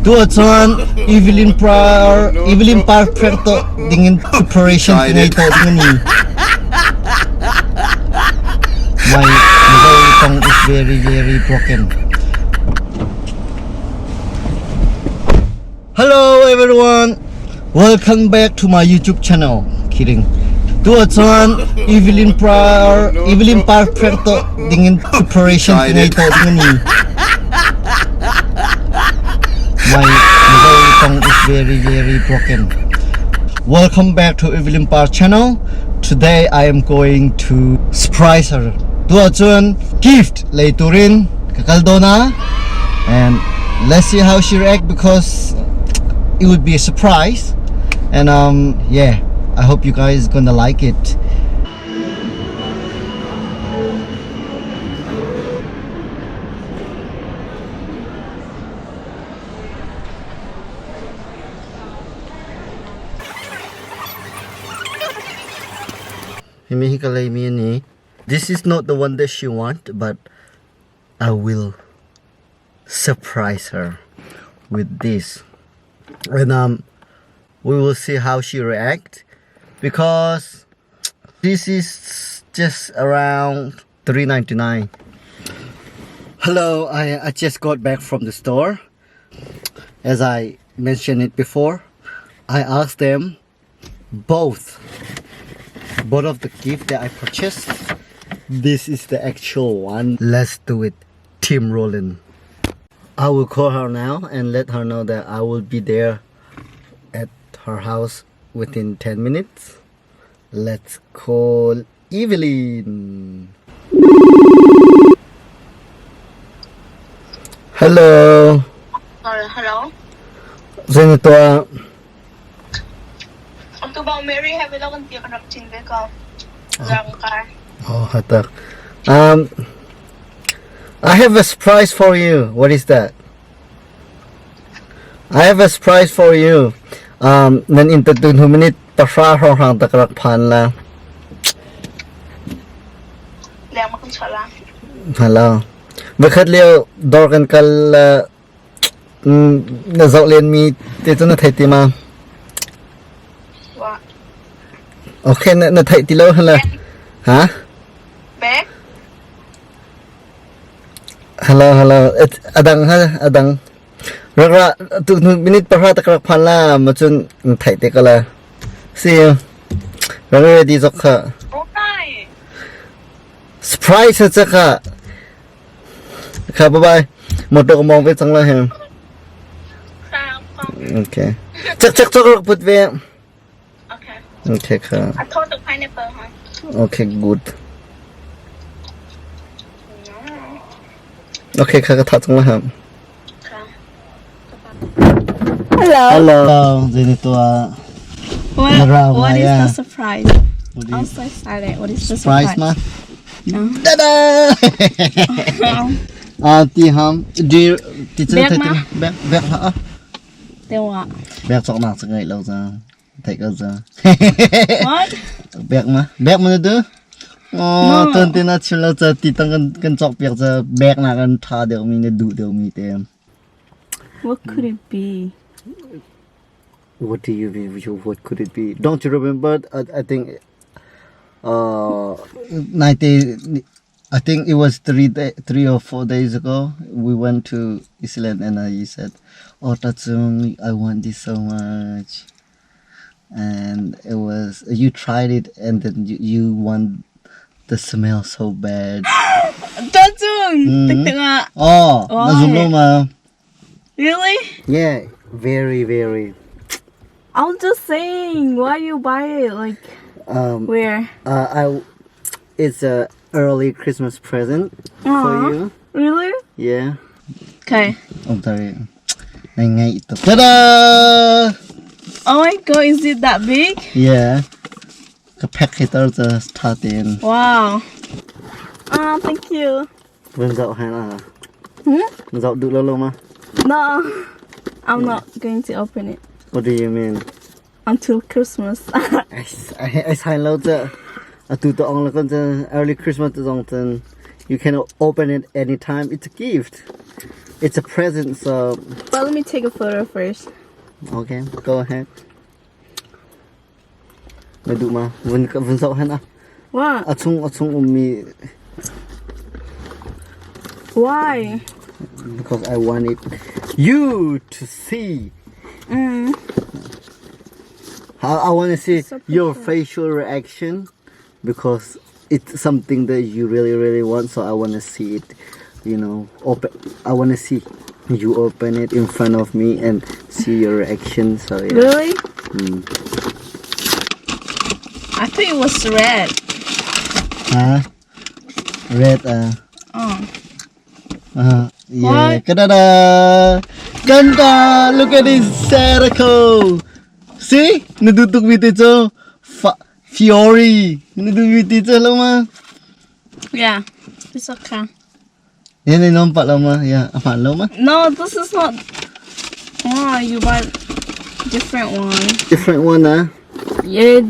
Tu chuan Evelyn Par Evelyn Par prank to dingin preparation ka ngei to ding ani. My Mizo tongue is very very broken. Hello everyone. Welcome back to my YouTube channel. Kidding. Tu chuan Evelyn Par Evelyn Par prank to dingin preparation ka ngei to ding ani. My Mizo tongue is very very broken. Welcome back to Evelyn Par channel. Today I am going to surprise her. Tu chuan gift lei turin ka kal dona and let's see how she react because it would be a surprise and um yeah I hope you guys gonna like it. Himi hi ka lei mi ani. This is not the one that she want but I will surprise her with this. And um we will see how she react because this is just around 3.99. Hello, I, I just got back from the store. As I mentioned it before, I asked them both both of the gift that I purchased. This is the actual one. Let's do it. Team Roland. I will call her now and let her know that I will be there at her house within 10 minutes. Let's call Evelyn. Hello. Hello. Zei tuah? Atu bang Mary have lo kan ti kan rak cin ve ko. Zang kar. Oh, hatak. I have a surprise for you. What is that? I have a surprise for you. Nan in tatun hu minute pahra hrawng tak rak phan la. Leng ma kan chuah la. Hello. Vakhat lio dawr kan kal na zoh len mi te cu na thei ti ma? Wa. Okay, na na theih ti lo hala. Ha? Bek. Hello, hello. Adang ha, adang. Rak ra tu minute pahra tak rak phan la ma cun theih te ko la. See you. Rak ready zok kha. Okay. Surprise ha cha kha. Kha bye bye. Motor ka mong ve cang la he. Okay. Chak chak chak rak put ve. Okay. Okay kha. A tho tuk pineapple ha. Okay, good. Okay, kha ka tha cang la ha. Hello. Hello. Zei tua. What, what is the surprise? I'm so excited. What is the surprise? surprise? Ma? No. Ta-da! Ah, ti ham. Di ti chu Bek thai ma? ti bek bek ha. Tewa. Bek chok nak ngai lo za. Thai ko za. What? Bek ma. Bek ma tu. Oh, No. ton te na chim lo cha ti tang kan kan chok piak cha bek na kan tha deuh mi ne du deuh mi te. What could it be? What do you mean? What could it be? Don't you remember? I, I think 90, I think it was 3 or 4 days ago. We went to Iceland and you said, "Oh, Tatsung, I want this so much." And it was you tried it and then you want the smell so bad. Tatsung! Mm. Oh, na zum lo ma. Really? Yeah, very very. I'm just saying, why you buy it? Like, where? I it's a early Christmas present for Aw. you. Really? Yeah. Okay. I'm sorry. Ngay ito. Ta-da! Oh my god, is it that big? Yeah. Ka pack hitar cha tha ten. Wow. Oh, thank you. Vân dạo hay là Hmm? dạo được lâu lâu mà. No, I'm not going to open it What do you mean? until Christmas. I I sign lâu cha. Atu to ong la kon cha early Christmas to dong chen. You can open it anytime. It's a gift. It's a present, so But let me take a photo first. Okay, go ahead. Na duh ma? Vun vun zoh hen ah. What? A chung a chung ummi Why? Because I want it you to see. I want to see So your facial reaction because it's something that you really really want so I want to see it you know open I want to see you open it in front of me and see your reaction so yeah Really? I thought it was red. Huh? Red Oh. Yeah. What? Kadada! Ganda! Look at this Serico! See? Na duh tuk mi te cu Fa Fiori! Na duh mi te cu lo ma? Yeah. It's okay. Yan ay nampak lo ma? Ya, apa lo ma? No, this is not. Oh, you buy different one. Different one ah. Yeah.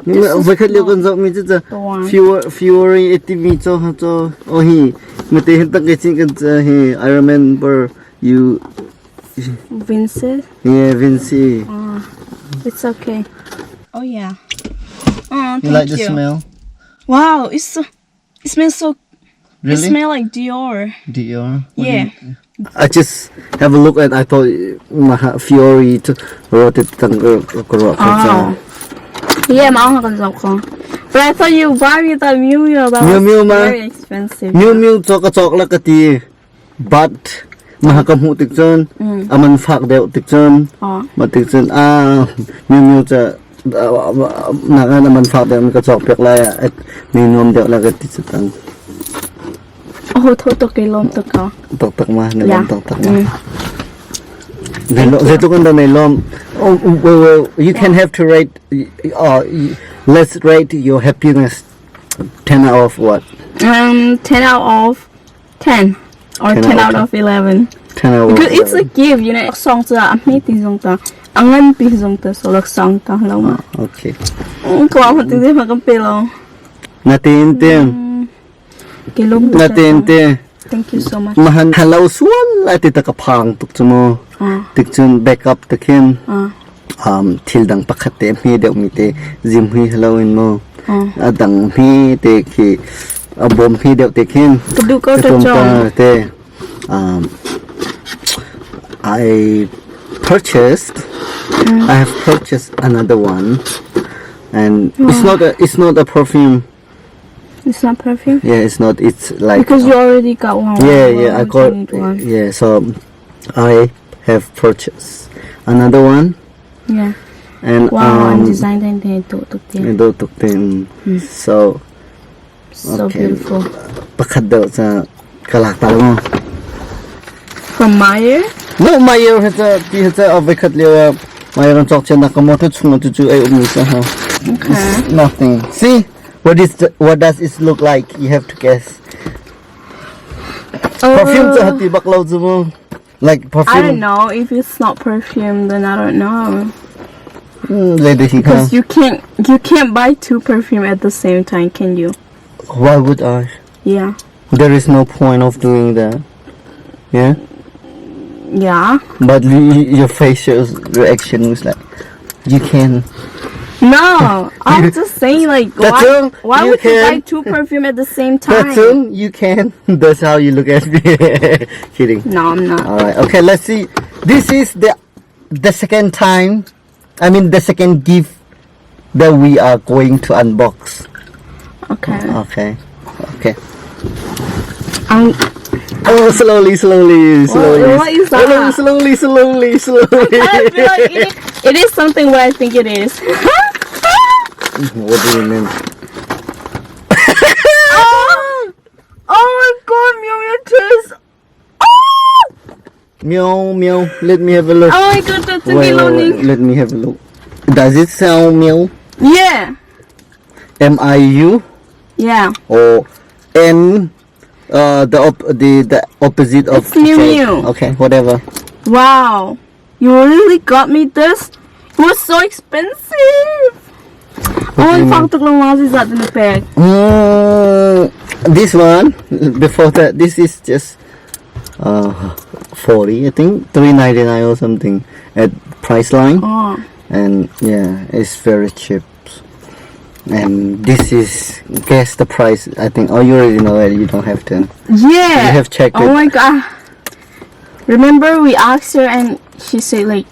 This is Voi khat lio not kan zoh mi cu the one. Fury Fury ATV cho cho oh hi mate hin tak ke chin kan hi I remember you Vincent. Yeah, Vinci. Oh, it's okay. Oh yeah. Oh, thank You like the you. smell? Wow, it's so, it smells so. Really? It smells like Dior. Dior. What do Yeah. you- I just have a look and I thought maha Fiori to wrote it tang ko Oh. Yeah, ma kan zoh ko. But I thought you buy me the Miu Miu. That Miu was Miu ma? very expensive. Miu Miu cho ka chok la ka ti but maha ka hmuh tik cun aman fak deuh tik cun Oh. ma tik cun a Miu Miu ca nakan aman fak deuh ka chok piak lai ah mi nuam deuh la ka ti cu tang. Oh, tho to ke lom to ka. Taktak ma, na lom Yeah. taktak ma. Zeitluk in dah na lom? Oh, well, well, you can have to rate, let's rate your happiness 10 out of what? 10 out of 10 or 10 10 out out of of 11. 10 out of Because it's a 11. gift, you know. Song cu a hme ti zong ta. A ngan pi zong ta so lak song ta lo ma. Okay. Ko ma ti ma kan pe lo. Natin tin. Ke lom tu. Natin tin. Thank you so much. Mahan halau sual lai ti ta ka phang tuk chu mu. Tik cun backup te khin um thil dang pakhat te hme deuh mi te zim hui halo in mu. A dang hme te khi a bawm hme deuh te khin. Ka duh ko ta chong. Te I purchased I have purchased another one and it's not a it's not a perfume. It's not perfume? Yeah, it's not. It's like Because you already got one. Yeah, Why yeah, I would you got need one? yeah, so I have purchased another one Yeah. and Wow, um an design then they do tuk te. do tuk te. So So okay. beautiful. Pakhat deuh ca ka lak ta lo. From Myer? No, Myer he ca ti he ca a khat lio ah Myer an cawk chian nak ka motor chung ah cucu ei um sa ha. Okay. Nothing. See? What is the, what does it look like? You have to guess. Perfume cu hati bak lo cu mu. Like perfume. I don't know. If it's not perfume, then I don't know. Zei hi kha. Because you can't buy two perfume at the same time, can you? Why would I? Yeah. There is no point of doing that. Yeah? Yeah. But your facial reaction was like, you can. No, I'm just saying, like, why, why you would you buy can. two perfume at the same time? Tatung, you can. That's how you look at me. Kidding. No, I'm not. All right. Okay, let's see. This is the second time, I mean the second gift that we are going to unbox. Okay. Okay. Okay. I'm, Oh, slowly, slowly, slowly. what is that? Slowly, slowly, slowly, slowly. I feel like it is something what I think it is. What do you mean? Oh, oh my god, Meow Meow tears. Oh! Meow, meow. Let me have a look. Oh my god, that's a Wait, wait, wait. Let me have a look. Does it sound meow? Yeah. M I U Yeah. or N? The opposite of It's Miu J. Miu. Okay, whatever. Wow. You really got me this? It was so expensive. Oh, do you fang tuk lang was that in the bag. This one before that. This is just. 40, I think, 399 or something at Priceline. Oh. And yeah, it's very cheap. And this is guess the price. I think oh you already know it. You don't have to. Yeah. You have checked Oh it. my god. Remember we asked her and she said like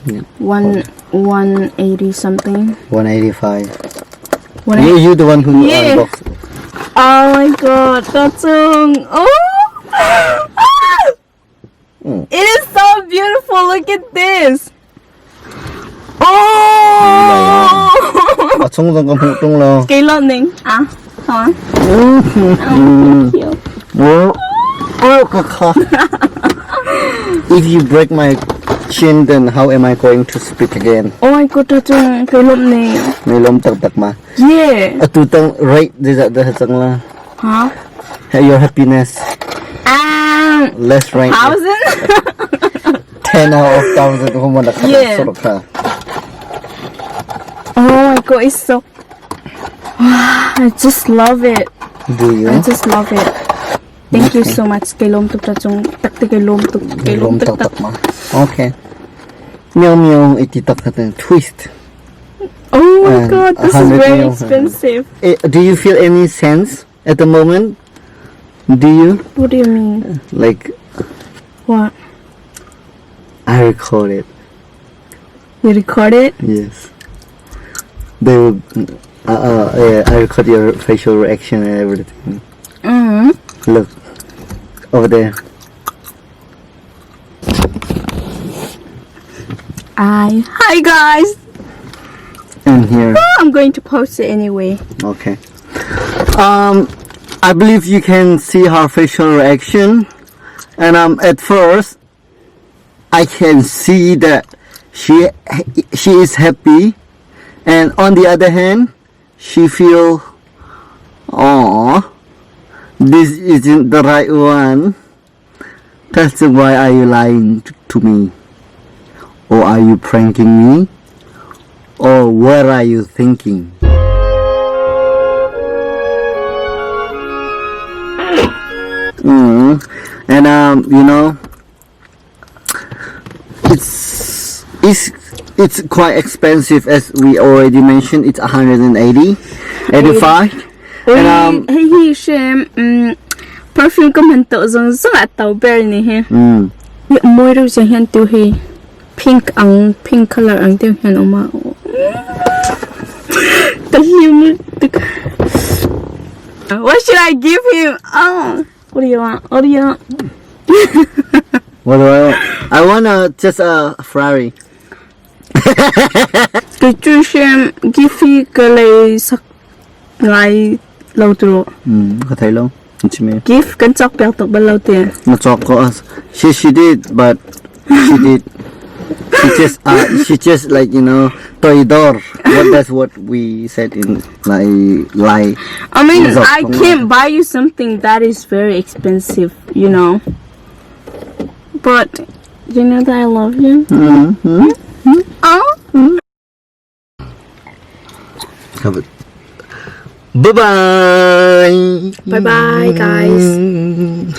Yeah. 1 180 something. 185. One You the one who Yeah. unboxed. Oh my god, that's oh. Ah! It is so beautiful. Look at this. Oh. A chung zong ka hmuh tung lo. Cái lợn này. À, thôi. Thank you. Oh, oh, ka kha. If you break my chin, then how am I going to speak again? Oh my god, that's cái lợn này. May lom taktak ma. Yeah. Atu tang rate zeizah dah cang la. Huh? Your happiness. Let's rank it. Thousand? 10 out of 1000 ko mo nakha Yeah. sorok kha. Oh my god, it's so. I just love it. Do you? I just love it. Thank you so much. Kay lom tuk ta chung tak te kay lom tuk kay May lom lom tuk tak. taktak ma. Okay. Meow meow iti tak kha twist. Oh my And god, this is 100 very mil. expensive. Eh, do you feel any sense at the moment? Do you? What do you mean? Like What? I record it. You record it? Yes. They will. Yeah, I record your facial reaction and everything. Look over there. I hi guys. And here. I'm going to post it anyway. Okay. I believe you can see her facial reaction, and at first, I can see that she is happy, and on the other hand, she feel, oh, this isn't the right one. That's why are you lying to me, or are you pranking me, or what are you thinking? And it's quite expensive as we already mentioned. It's 180, 85. And Hei hi shem perfume ka man to zong zong a tau ber ni he. Ye moi ro je hian tu hi pink ang pink color ang te hian oma. Ta him What should I give him? Oh, what do you want? What do you want? What do I want? I want a just a Ferrari. Cái chú xem give hi cái này sắc ngay lâu từ Có thấy không? Chị mẹ. Gift kan chok piak tok ba lâu tiền. Nó cho có she did, but she did. She just like toidor. What that's what we said in like lie. I mean, What's up? I can't buy you something that is very expensive, you know. But you know that I love you. Oh. Have it. Bye bye. Bye bye, guys.